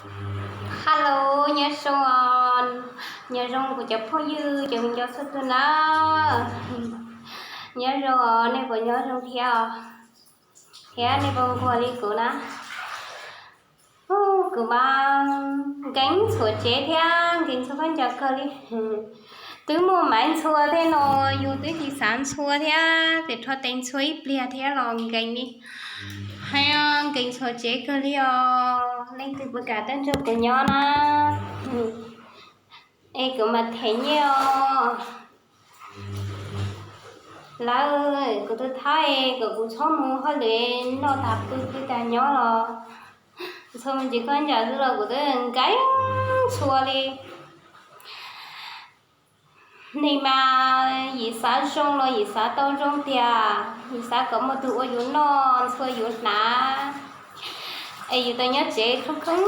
Hello, nyob zoo os, nyob zoo kuv cov phooj ywg cov viv ncaus txhua tus na. Nyob zoo os, nej puas nyob zoo thiab os? Thiab nej puas nquag li kuv na? Kuv mas nkees ntxhua tsev thiab nkees ntxhua khaub ncaws kawg li. Twb muaj maiv ntxhua thiab no, yus twb tsis xav ntxhua thiab, ces rho tes ntxhua ib pliag thiab los nkees li. Hais nkees ntxhua tsev kawg li os, leej twg puas kam tuaj nrog kuv nyob na? Es kuv mas them nyiaj os. Lawv, kuv tus thaib kom kuv txhob mus hauj lwm noj tas pw pw tas nyob los, txhua mus ntsis khaub ncaws xwb los kuv twb nkees ntxhua li. Neeg mas yim xav zoo los yim xav tau zoo tiag, yim xav kom muaj tus ua yus noj ntxhua yus hnav, es yus tau nyob tsev khoob khoob